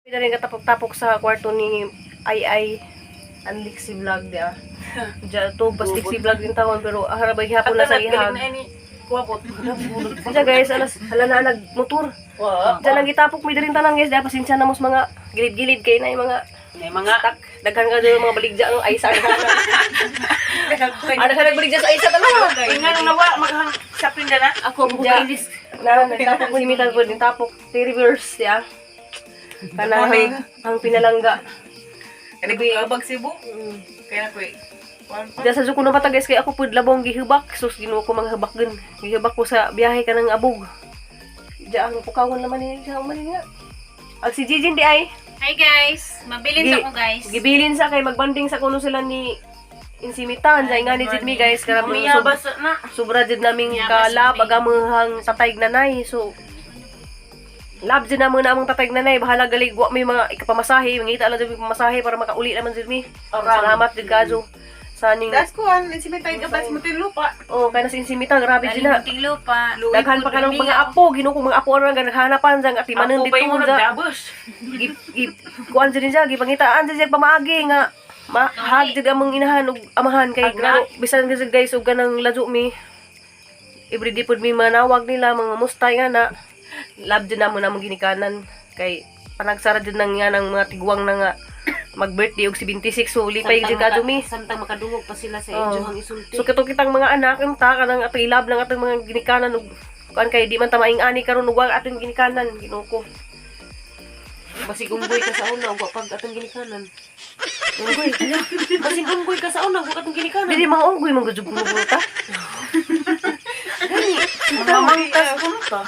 Pila rin katapok-tapok sa kwarto ni Ay Ay ang Lixie Vlog dia. Diya to bas Lixie Vlog din tawon pero harabay gihapon na sa ihag. Kuwabot. Diya guys, alas hala na nagmotor. Wa. Diya nang gitapok mi diri tanan guys, diya pasensya na mo sa mga gilid-gilid kay na yung mga May mga tak daghan ka dyan mga baligya ang ay sa Ano ka nagbaligya sa isa talaga? Ingan nawa maghang sa pinda na. Ako ang bukilis. Na nagtapok ko himitan ko din tapok. Three reverse ya. Kanang ang pinalangga. Kani ko abag Cebu. Kaya ko eh. Diya sa Zuko na bata guys kay ako pud labong gihubak sus Ginoo ko mga hubak gud. Gihubak ko sa biyahe kanang abog. Diya ang pukawon naman ni siya man nga. Ag si Gigi di ay Hi guys! Mabilin ako guys. Gibilin sa kay magbanding sa kuno sila ni Insimitan jay nga ni Jidmi guys karang Umiya basa na. Sobra jud naming Miyabas kalab mi. agamahang tatay nanay. So lab jud namo na among tatay nanay bahala galig wa may mga ikapamasahe mangita lang jud mi pamasahe para makauli naman jud mi. Salamat jud kajo sa ning Das ko an insimitay ka bas mutin lupa. Oh, kay nasa Insimita grabe jud na. Munting lupa. Daghan pa kanang mga apo, Ginoo ko mga apo ra naghanapan sang atimanon Apo dito pa yung sa nagdabos. gi, gi, kuan jud niya gipangitaan jud siya pamaagi nga mahag jud among inahan ug amahan kay Agna. klaro bisan gud guys ug kanang ladyo mi everyday pud mi manawag nila mga mustay nga na love jud namo namong ginikanan kay panagsara jud nang nga ng mga tigwang na nga mag birthday og 76 so lipay jud kadto mi. Samtang makadungog pa sila sa Oo. inyo ang isulti. So kato kitang mga anak unta kanang atong ilab lang atong mga ginikanan ug kuan kay di man ta maing ani karon ug wa atong ginikanan Ginoo ko. Basig unggoy ka sa una ug wa pag atong ginikanan. Unggoy. Basig unggoy ka sa una ug wa atong ginikanan. Dili mga unggoy man gud kuno ta. Gani, Mamangtas ko ta.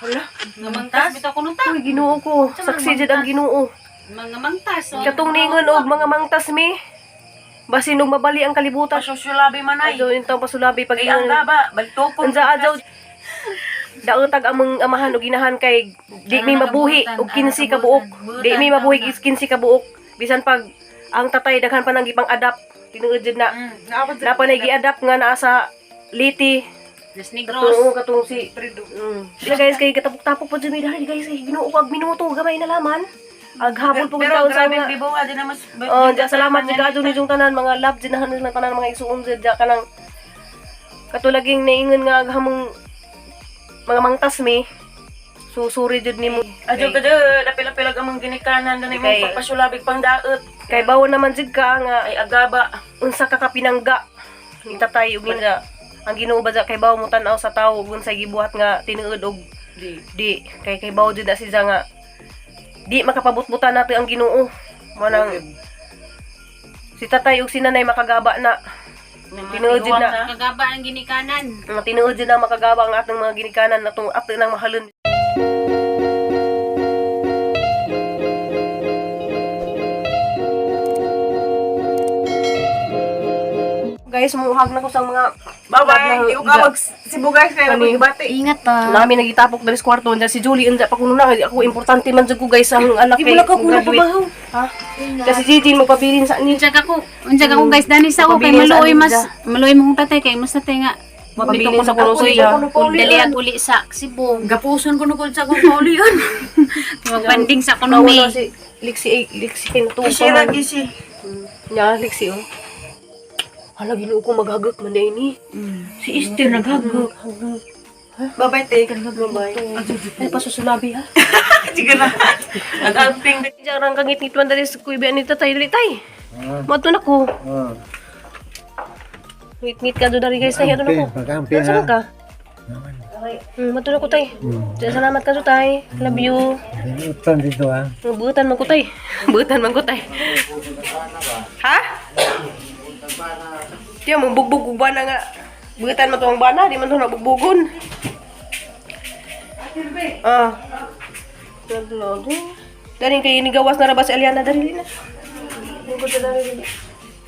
Hala, Ngamangtas bitaw kuno ta. uy Ginoo ko. Saksi jud ang Ginoo. Mga mangtas. oh. Katong ningon og mga mangtas mi. Basin og mabali ang kalibutan. Pasusyulabi manay. Adyo intang pasulabi pag Kay ang ingon. gaba baltokon. Unsa adyo daotag among amahan og inahan kay di mi mabuhi og 15 ka buok. Di mi mabuhi og 15 ka buok. Bisan pag ang tatay daghan pa nang gipang-adapt tinuod jud na. Napa na gi-adapt nga naa sa Liti. Las Negros. Oo, katong si Sila guys kay katapok-tapok po jud mi dahil guys kay Ginoo ko ag minuto gamay na laman. Ag habol po Pero taon sa grabe mga di din na mas Oh, diya, salamat jud kadto ni jung tanan mga love jud na lang tanan mga igsuon jud diya kanang katulaging naingon nga aghamong mga mangtas mi. So sorry jud nimo. Adyo ka lapil-lapil ang ginikanan na Kay- imong pagpasulabig pang daot. Kay bawon naman jud ka nga Ay agaba. unsa ka kapinangga ni tatay ug ninja. Ang Ginoo ba kay bawo mo tan-aw sa tawo ug unsay gibuhat nga tinuod og Di. di kay kay bawo jud na siya nga di makapabutbutan nato ang Ginoo. Mo nang si tatay ug si nanay makagaba na. Tinuod jud na. Kagaba ang ginikanan. Mga tinuod jud na makagaba ang atong mga ginikanan natong ato nang mahalon. Guys, muhag na ko sa mga Bye-bye. Di ko ka mag Cebu guys kaya Kani. magbati. Ingat pa. Nami nagitapok dali sa kwarto unja si Julie unja pa kuno na ako importante man jud ko guys ang anak Di mo lang ka kuno pabahaw. Ha? Kasi Gigi magpabilin sa ni. Unsa ka ko guys dani sa ako kay Pabilin sa maluoy anin mas dya. maluoy mong tatay kay mas tatay nga Pabilin sa kuno siya. Dali ag uli sa Cebu. Gapuson ko nukod sa akong kaulian. Magbanding sa kuno mi. Nawala si Lixi ay Lixi kay natuwa Isi pa ra man. gisi. Nya Lixi oh. Hala Ginoo ko maghagak man day ni. Si Esther naghagak. Bye-bye te. Bye. Ay pasusulabi ha. Sige na. Nag-alping. Diyan rang kangit-ngit man dali sa kuy ni tatay dali tay. Mato na ko. Oh, Ngit-ngit ka do dali guys tay ato na ko. Pag-amping Nasaan ha. ka? Mato na ko tay. Diyan, salamat ka do tay. Love you. Utan dito ha. Buutan man ko tay. Buutan man ko tay. Ha? Tiyo, mong bugbog og bana nga. Buutan man to ang bana, di man to nabugbugon. Ah. Dali kay nigawas na ra ba si Aliana dali na. Lingkod sa dari dali.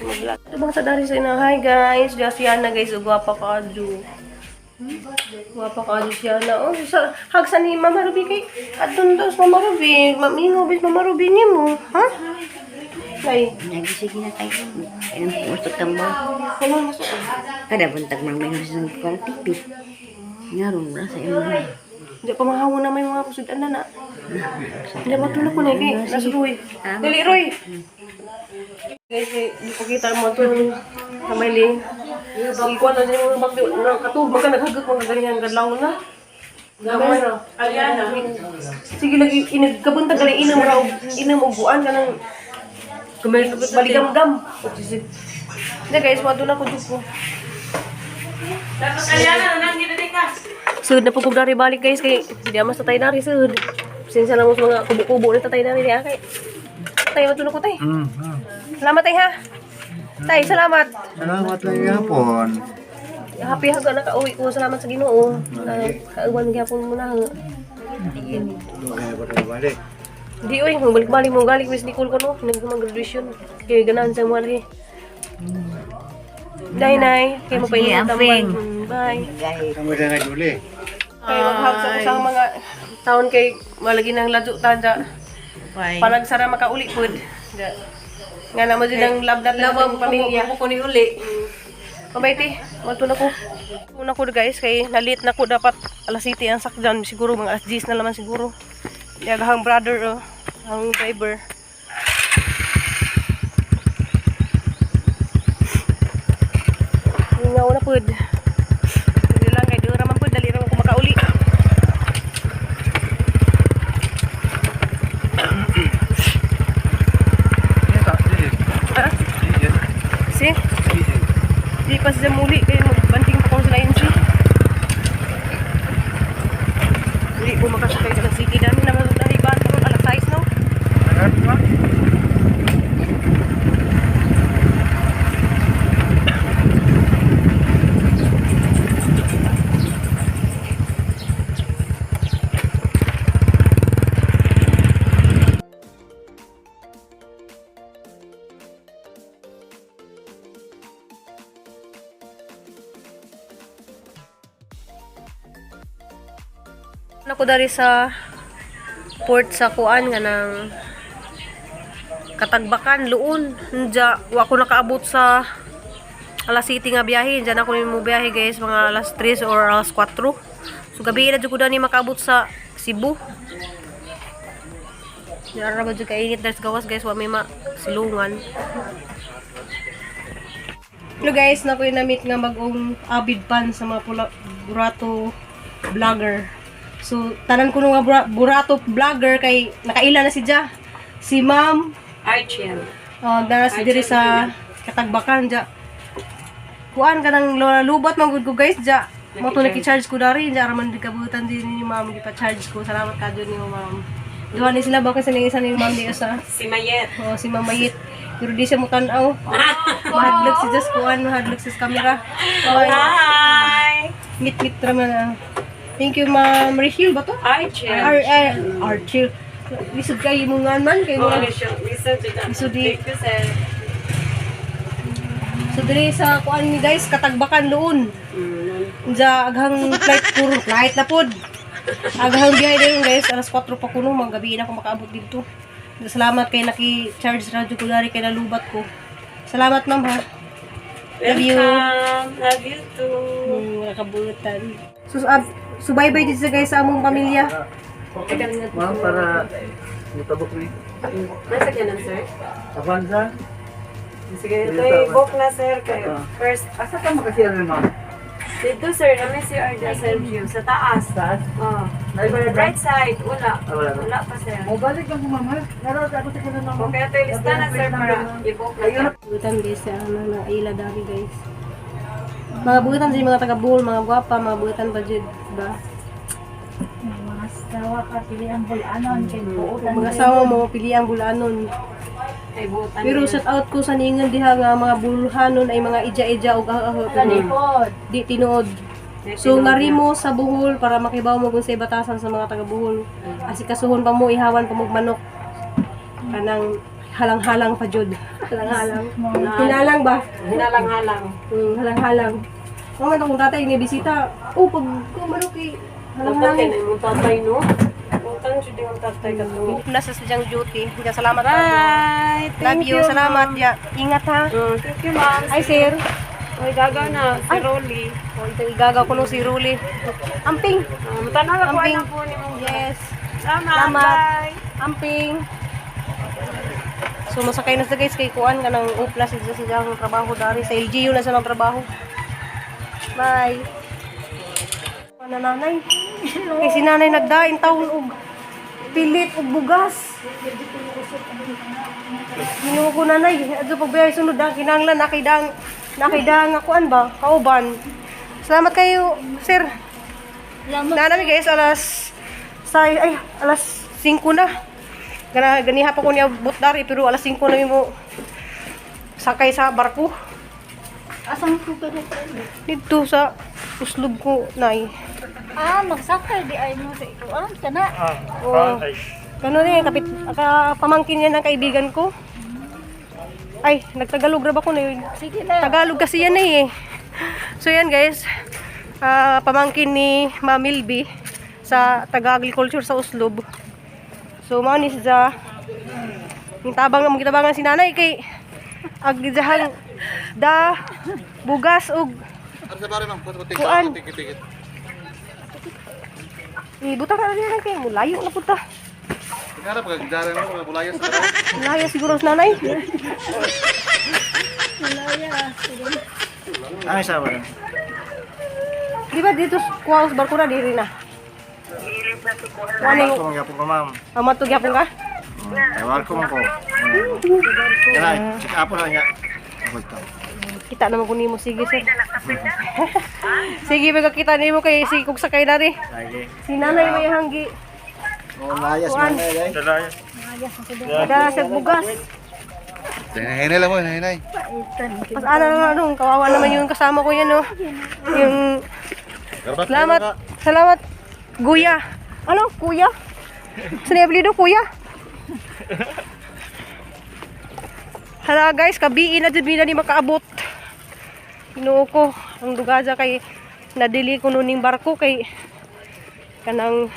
Magla. Ito bang sa dari sa ina? Hi guys, Diya si Ana guys, ug gwapa ka adyo. Gwapa ka adyo si Ana. Oh, sa hagsa ni Mama Ruby kay adton daw sa Mama Ruby. Mamingo bis Mama Ruby nimo, ha? Ay, Nagisig na tayo. Ayun, usok tambo. ano mas Kada buntag mang may sa kong tipi. Nga ron ra sa imo. Di pa mahawa na may mga kusudan na na. Hindi matulog ko na kay nasa Roy. Dali Roy. Guys, kay di ko kita mo to kamay. Ikuan na din mo bag na katug ka naghagot mga galingan kadlaw na. Gamay ra. Aliana. Sige lagi inagkabuntag gali inam ra og inam og buan kanang baligam-gam. Hindi guys, wado na ko jud ko. Dapat Aliana, nanangin na din ka. Sud na po kog dari balik guys kay di amas tatay dari sud. Pasensya na mo sa mga kubo-kubo ni tatay dari niya kay. Tay matulog ko tay. Salamat tay ha. Tay, salamat. Salamat lang yapon. Happy haga nakauwi ko. Salamat sa Ginoo. Na kauban gyapon mo na. Kaya ba kayo balik? Di oy, balik-balik mo galing Miss Nicole ko no, nag graduation. Kay ganahan sa mga lagi. Nay nay, kay mo pa Sige, amping. Bye. Kamu na naguli. Kay maghag sa usang mga taon kay malagi nang ladyo ta dya. Bye. Panagsara makauli pud. Dya. Nga naman din ang love natin sa atong pamilya. Ko ni uli. Mabay ti, matulog ko. Una ko guys, kay nalit na ko dapat alas 7 ang sakyan. Siguro mga alas 10 na naman siguro. Yagahang brother, oh, ang driver. Ingaw na pud. Dili lang kay dura man pud, dali ra man ko makauli. Ha? Si? Di pa siya muli kay magbanting pa ko sa NC. Hindi ko makasakay sa city dami naman sa tariban ko alas 6 no. Ako dari sa port sa kuan nga ng Katagbakan, Luon. Nja, wa ko nakaabot sa alas city nga biyahe. Diyan ako nimo biyahe guys, mga alas 3 or alas 4. So gabi na jud ko dani makaabot sa Cebu. Diyan ra ba jud kainit dahil sa gawas guys, wa may ma silungan. Hello guys, na ko yung na-meet nga bagong avid fan sa mga pula, burato vlogger. So, tanan ko nung nga burato vlogger kay nakaila na si Ja. Si Ma'am Archie. Dara si diri sa Katagbakan ja. Kuan ka ng lubat man gud ko guys ja. Mo to naki-charge ko dari ja raman di kabutan din ni ma'am gipa-charge ko. Salamat ka jud nimo ma'am. Duha ni sila ba kasi ning isa ni ma'am di usa. Si Mayet. Oh, si Ma'am Mayit. Pero di siya mo tan-aw. Mahadlok si Just kuan, mahadlok si sa camera. Oh, Hi! ngit-ngit ra man. Ah. Thank you ma'am. Rachel ba to? Archie. R R Archie. Lisod kayo mo nga man kay Oh, mga Listen to that. Lisod di. Thank you, sir. So diri sa kuan ni guys Katagbakan Luon. Unja aghang flight puro flight na pod. Aghang biyahe dayon guys alas 4 pa kuno manggabi na ako makaabot didto. Salamat kay naki-charge radyo ko dari kay nalubat ko. Salamat ma'am ha. Love you. Welcome. Love you too. Wala kabutan. So, so bye-bye dito guys sa among pamilya. Ma'am, para mutabok ni. Nasa kanan, sir? Avanza. Sige, ito book na, sir. Kayo. First, Asa ka makasiyan ni ma'am? dito, sir. Kami si Arda Sergio. Sa taas. Taas? Oh. Naibayad ba? Right side. Wala. Ah, wala ba? Wala pa, sir. Mo balik lang ko ma'am ha. Naroon ako sa kanan ma'am. Okay, ito yung lista na, sir, para i-book na. Butan guys sa ano na ila dami guys. Mga butan sa mga taga Bohol, mga gwapa, mga butan ba jud ba? Mga asawa ka, pili ang bulanon. Kay buotan. Mga asawa mo pili ang bulanon. Ay, butan. Pero shout out ko sa ningan diha nga mga bulhanon ay mga ija-ija og ah, Likod. di tinuod. So ngari mo sa Bohol para makibaw mo kung sa batasan sa mga taga Bohol. Asikasuhon pa mo ihawan pa mo og manok. Kanang halang-halang pa jud. Halang-halang. Hinalang ba? Hinalang-halang. Halang-halang. Mga man akong tatay nga bisita. Oh, pag ko manok eh. Halang-halang. Halang-halang. Imong tatay, no? Utang jud yung tatay katong. Nasa sadyang duty. Ya, salamat. Bye! Love you. Salamat. Ya. Ingat ha. Thank you, ma'am. Ay, sir. Uy, gagaw na. Si Rolly. Oh, ito igagaw ko nung si Ruli. Amping. Tanaw ko Amping. na po ni mong Yes. Salamat. Salamat. Bye. Amping. So masakay na sa guys kay kuan kanang upla sa sa siyang trabaho dari sa LGU na sa ng trabaho. Bye. Ano nanay? Kay si nanay nagdain taon og pilit og bugas. Ginoo ko nanay, adto pagbiyahe sunod ah, kinahanglan nakidang nakidang akuan ba? Kauban. Salamat kayo, sir. Salamat. Nanami guys, alas ay, alas 5 na. Gana, ganiha pa ko niya but dari, pero alas 5 na mo sakay sa barko. Asang ko ka na? Dito sa uslob ko, nay. Ah, magsakay di ay mo sa ikuan ka na. Oo. Ganun eh, kapit, ka, pamangkin niya ng kaibigan ko. Ay, nagtagalog ra ba ko na yun? Sige na. Tagalog kasi yan eh. So yan guys, ah, pamangkin ni Ma'am Milby sa taga-agriculture sa Uslob. So mao ni siya yung tabang ang gitabangan si nanay kay agdihang da bugas og kuan. Ibutang ka na rin kay mulayo na punta. Mulayo siguro sa nanay. Ano sa ba? Di ba dito kuha sa barko na diri na? Kuha na Ako magyapon ko, ma'am. Ang matug yapon ka? Tawag ko man ko. Kaya, check up na niya. Basta. Kita naman ko nimo sige sir. Sige magkakita nimo kay si kug sakay dari. Lagi. Si nanay may hanggi. Oh, layas Kuan. man ay. Da sa bugas. Hinahinay lang mo, hinahinay. Pas ana na anong kawawa naman yung kasama ko yan oh. Yung Salamat. Salamat Guya. Ano? Kuya? Sa apelyido kuya? Hala guys, kabiin na jud mi na ni makaabot. Ginoo ko, ang dugaja kay nadili ko ning barko kay kanang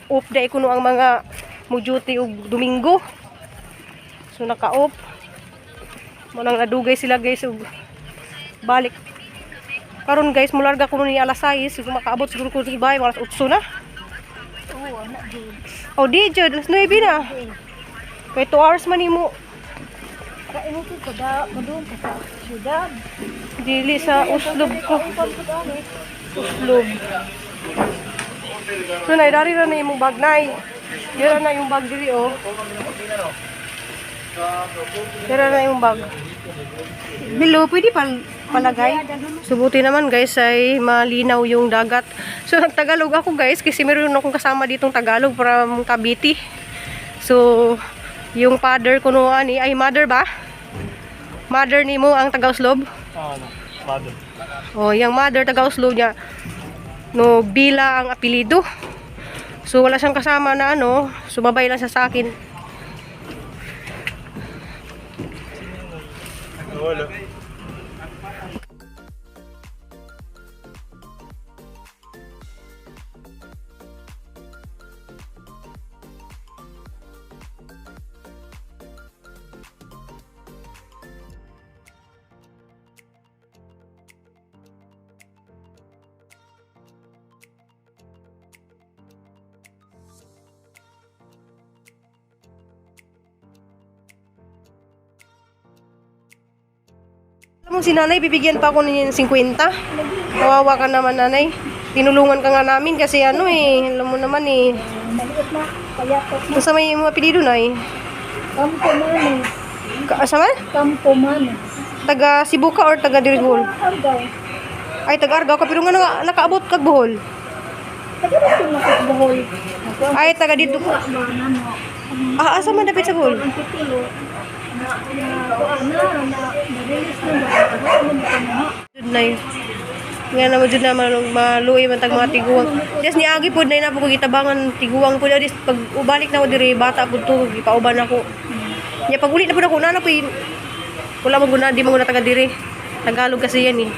off day kuno ang mga mo duty og Domingo. So naka-off. Mo nang nadugay sila guys og balik. Karon guys, mularga ko ni alas 6, siguro makaabot siguro ko sa bahay alas 8 na. Oh, di jud, alas 9 na. Kay 2 hours man nimo Kain ko ko da, doon ka sa syudad. dili sa uslob ko. Uslob. So nay, dari ra na imong bag nay. Dira na yung bag diri oh. Dira na yung bag. Hello, pwede palagay? Subuti naman guys ay malinaw yung dagat. So nagtagalog ako guys kasi meron akong kasama ditong Tagalog from Cavite. So yung father ko no ani ay mother ba? Mother nimo ang taga-Oslob? Mother. Oh, yung mother taga Oslo niya. No, Bila ang apelyido. So wala siyang kasama na ano, sumabay lang siya sa akin. Wala. Alam mo si nanay, bibigyan pa ako niya ng 50. Kawawa ka naman nanay. Tinulungan ka nga namin kasi ano eh, alam mo naman eh. Maliit na, payatot na. Basta may mga apelyido nay. Kampo Manes. Asa man? Kampo Manes. Taga Cebu ka or taga Dirigol? Argaw. Ay, taga Argao ka pero nga nakaabot kag Bohol. Taga na sila sa Bohol. Ay, taga dito. Ano, Ah, asa man dapit sa Bohol? ang titulo na na kuan na na na-release na ba? Ano mo na? Jud nay. Nga naman jud na maluoy man tag mga tiguang. Yes ni agi pod nay na po ko gitabangan tiguang pod dis pag ubalik na ko diri bata pud to gipauban ako. Nya pag uli na pud ako na na po wala man guna di man guna taga diri. Tagalog kasi yan eh.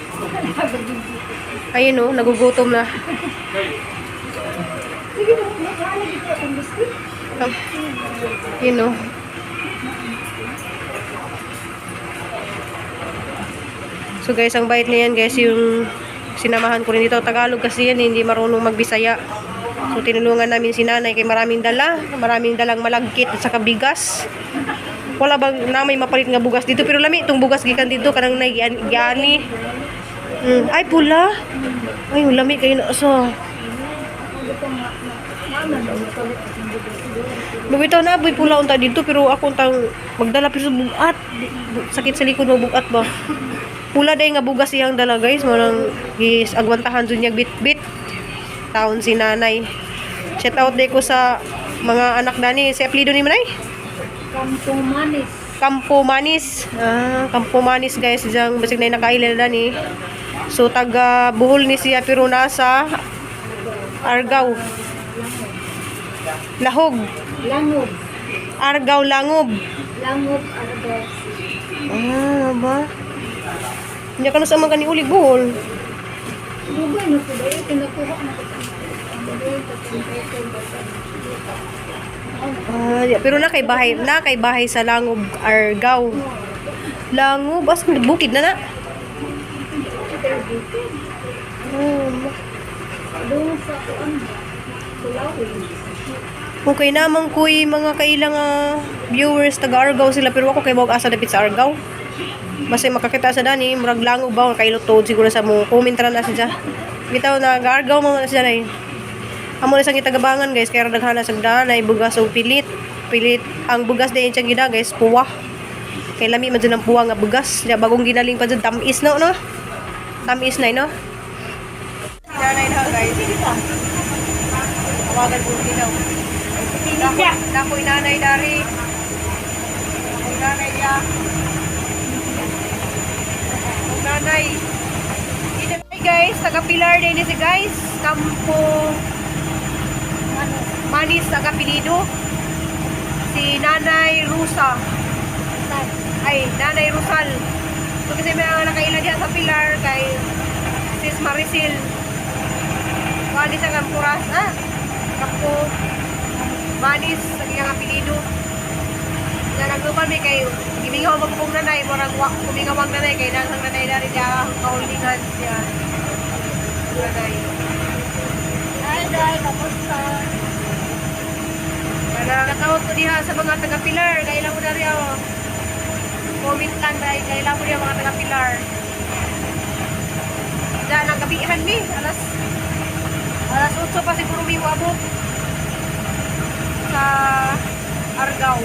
Ayun oh, nagugutom na. Sige na, nakaano dito akong biscuit. Yun oh. So guys, ang bait niyan guys, yung sinamahan ko rin dito. Tagalog kasi yan, hindi marunong magbisaya. So tinulungan namin si nanay kay maraming dala, maraming dalang malagkit at saka bigas. Wala bang na may mapalit nga bugas dito, pero lami itong bugas gikan dito kanang nay giani. Ay pula. Ay lami kayo na so. Bitaw na boy pula unta dito, pero ako untang magdala pero sa bugat. Sakit sa likod mo bugat ba. Pula day nga bugas iyang dala, guys, mo nang gis agwantahan jud niya bit-bit. Taon si nanay. Shout out day ko sa mga anak dani. Si apelyido ni manay? Kampong Manis. Campo Manis. Ah, Campo Manis, guys, diyang basig na nakaila dani. So taga Bohol ni siya pero nasa Argao. Lahog. Langob. Argao Langob. Langob, Argao. Ah, ba? Hindi ka na sa mga kani ulig Bohol. Dugay na po ba? Pinakuha na ko sa mga. Ang bata. Ah, yeah. Pero na kay bahay sa Langob, Argao. Langob, as bukid na na. Doon sa kuan ba? Pulawi. Okay naman kuy mga kailang viewers taga Argao sila, pero ako kay wag asa dapit sa Argao. Basta makakita sa dani, murag langob ba kay lutod siguro sa mo comment ra na siya. Bitaw na Argao mo na siya nay. Amo na sang itagabangan, guys, kay ra daghana sa daan ay bugas og pilit. Pilit ang bugas din siyang gina, guys, puwa. Kay lami man jud ang puwa nga bugas. Diya bagong ginaling pa jud tamis no no. Tamis na no. Nanay na, guys. Tawagan ko sila. Nakoy nanay dari. Nakoy nanay niya. Nakoy nanay. Ito guys, taga Pilar din si guys. Kampo Manis taga Pilido. Si Nanay Rusa. Ay, Nanay Rosal. So kasi may mga nakaila diha sa Pilar kay Sis Maricel. Wali sa Kampuras, ah. Kampo Manis, sa iyang apelido. Na naglupan mi kay gimingaw mo kong nanay, murag wa kumingawag nanay kay daghang nanay dari diha ang kahulingan siya. Nanay. Hi, Day. Kamusta? Para nakawag ko diha sa mga taga Pilar, kay ilang mo dari oh. Comment lang dahil kay ilang mo diha mga taga Pilar. Diyan ang gabihan mi, alas alas 8 pa siguro mi moabot sa Argao.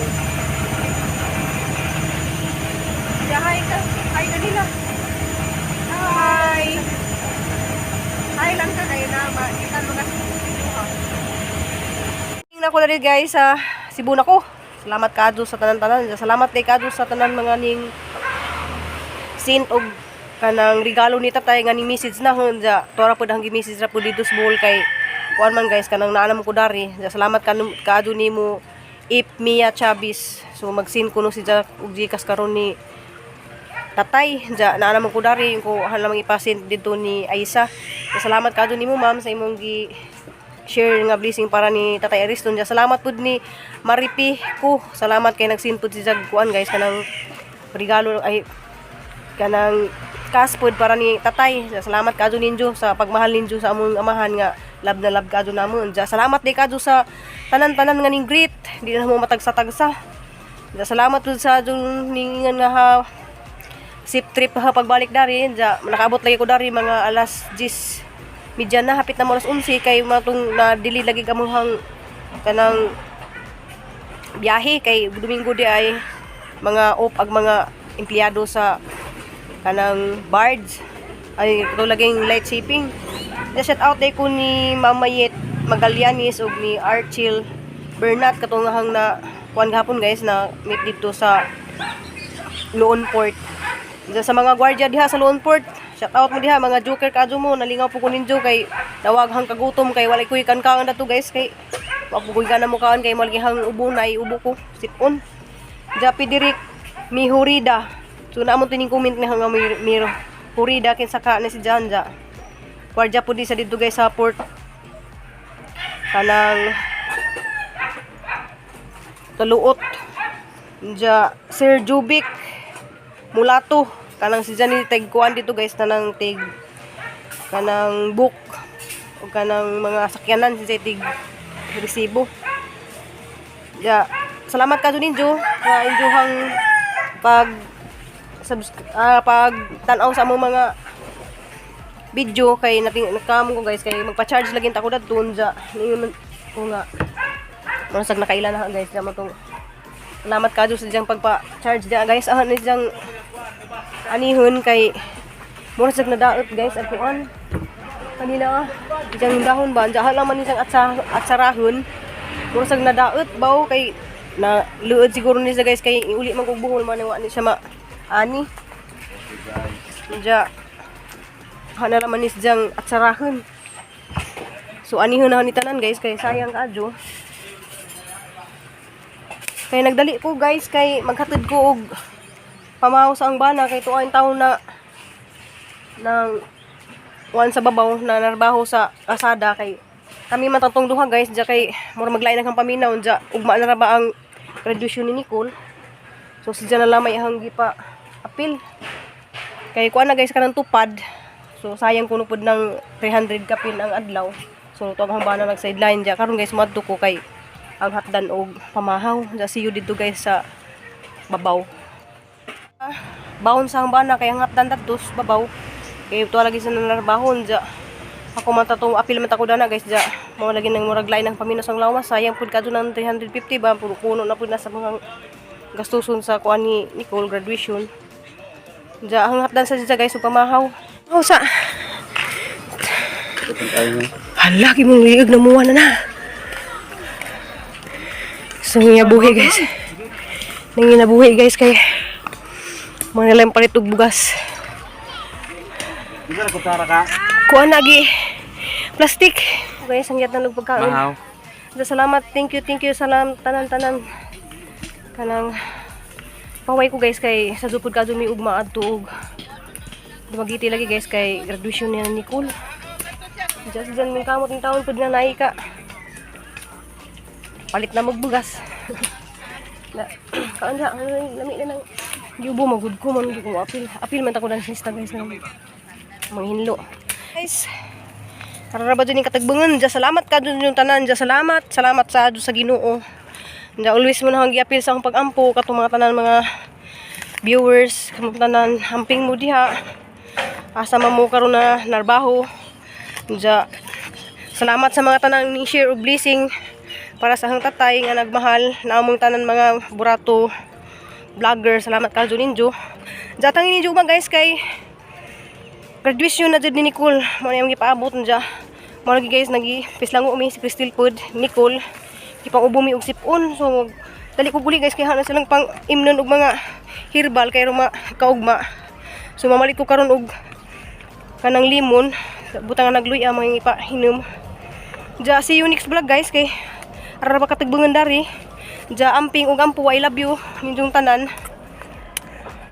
Yeah, hi ka. Hi na nila. Hi. Hi lang ka kayo na makita mga ha. Tingnan ko na rin, guys, sa Cebu na ko. Salamat kaadto sa tanan-tanan. Salamat kay kaadto sa tanan mga ning sent og kanang regalo ni tatay nga ni message na hon ja. Tora pud ang gi-message ra pud dito sa Bohol kay kuan man, guys, kanang naanam ko dari. Ja, salamat kaadto nimo Ip Mia Chavez. So mag-send ko no si ja og GCash karon ni tatay. Ja, naanam ko dari ko halamang ipasend dito ni Aisa. Ja, salamat kaadto nimo, ma'am, sa imong gi share nga blessing para ni Tatay Ariston. Ja, salamat pud ni Maripi ko. Salamat kay nag-send pud si Jag kuan, guys, kanang regalo ay kanang cash pod para ni tatay. Ja, salamat kaadto ninyo sa pagmahal ninyo sa among amahan nga love na love kaadto namon. Ja, salamat di kaadto sa tanan-tanan nga ning greet. Di na mo matagsa-tagsa. Ja, salamat pud sa adtong ningan nga ha, sip trip ha pagbalik dari. Ja, nakaabot lagi ko dari mga alas 10:30 na, hapit na mo alas 11 kay matong na dili lagi kamuhang kanang biyahe kay Domingo di ay mga off ag mga empleyado sa kanang barge ay ito laging light shipping. Na shout out day ko ni Mama Yet Magallanes ug ni Archil Bernat katungahang na kuan gahapon, guys, na meet dito sa Loon Port. Diyan sa mga gwardiya diha sa Loon Port, shout out mo diha mga joker kadyo mo, nalingaw po ko ninyo kay nawaghang kagutom kay walay kuy kankangan dato, guys, kay wa po kuy gana mo kaan kay malgihang ubo na ubo ko sipon. Japi Dirik Mihurida. So naamo tining comment ni hanga mir Hurida kinsa ka na si Janja. Gwardiya po di sa dito, guys, sa port. Kanang Taluot. Ja, Sir Jubik Mulato kanang si Johnny tig kuan dito, guys, tanang tig kanang book. ug kanang mga sakyanan sa tig resibo. Ya, salamat ka ninyo nga inyohang pag pag tan-aw sa among mga video kay nating nakamo ko, guys, kay magpa-charge lagi ta ko dadto unja ningon ko nga masag nakaila na, guys, na matong salamat ka sa diyang pagpa-charge diya, guys. Ah, ni diyang anihon kay mura sad nadaot, guys, ang kuan kanina, ah, diyang dahon ba diyan lang man ni siyang atsarahon, mura sad nadaot baw kay na luod siguro ni siya, guys, kay uli man kog buhol man wa ni siya ma ani diya hana naman ni siyang atsarahon. So anihon na ni tanan, guys, kay sayang kaadyo. Kay nagdali ko, guys, kay maghatid ko og pamaw sa ang bana kay tuang taon na ng kuan sa babaw na narbaho sa kasada kay kami man tatong duha, guys, diya kay mura maglain ang paminaw diya ugma na ra ba ang graduation ni Nicole. So siya na lamay ang gipa apil kay kuan na, guys, kanang tupad. So sayang kuno pud ng 300 kapin ang adlaw. So tuwag ang bana nag sideline diya karon, guys, moadto ko kay ang hatdan og pamahaw diya. See you dito, guys, sa babaw. Baon sa ang bana kay ang hatdan dadtos babaw kay tuwa lagi sa nanarbahon diya. Ako man tatong apil man ta ko dana, guys, diya mao lagi nang murag lain ang paminos ang lawas. Sayang pud kadto ng 350 ba, puro kuno na pud na sa mga gastuson sa kuan ni Nicole graduation diya. Ang hatdan sa diya, guys, ug pamahaw. Oh, sa hala kay mong liig na muwa na na. So buhi, guys, nanginabuhi, guys, kay mga nilang palit og bugas. Hindi na kutsara ka. Kuha lagi plastic. Guys, ang yat na pagkaon. Mahaw. Da, salamat, thank you, thank you, salam tanan tanan. Kanang paway ko, guys, kay sa jupod ka mi ugma adto og Dumaguete lagi, guys, kay graduation niya ni Nicole. Just dyan ming kamot ng taon pud nga naay ka. Palit na magbugas. Na, kaan sa ano lami na nang yubo magud ko man ko apil. Apil man ta ko dan sista, guys, ng manghinlo. Guys, karara ba dyan yung katagbangan? Diya, salamat ka dun yung tanan. Diya, salamat. Salamat sa Diyos sa Ginoo. Diya, always mo na akong giapil sa akong pag-ampo. Katong mga tanan mga viewers. Katong tanan, hamping mo diha. Asa man mo karon na narbaho. Diya, salamat sa mga tanan ni share og blessing para sa akong tatay nga nagmahal na among tanan mga burato vlogger. Salamat ka dyan ninyo. Diya, tangin ninyo ba, guys, kay graduation na jud ni Nicole. Mo na yung gipaabot niya. Mo lagi, guys, nagi pislango mi si Crystal pod Nicole. Gipang ubo mi og sipon. So dali ko guli, guys, kay hana silang pang imnon og mga herbal kay ruma kaugma. So mamalit ko karon og kanang limon. Butang nga nagluya mga ipa hinom. Ja, see you next vlog, guys, kay ara ba katagbangan dari. Ja, amping ug ampo, I love you ninyong tanan.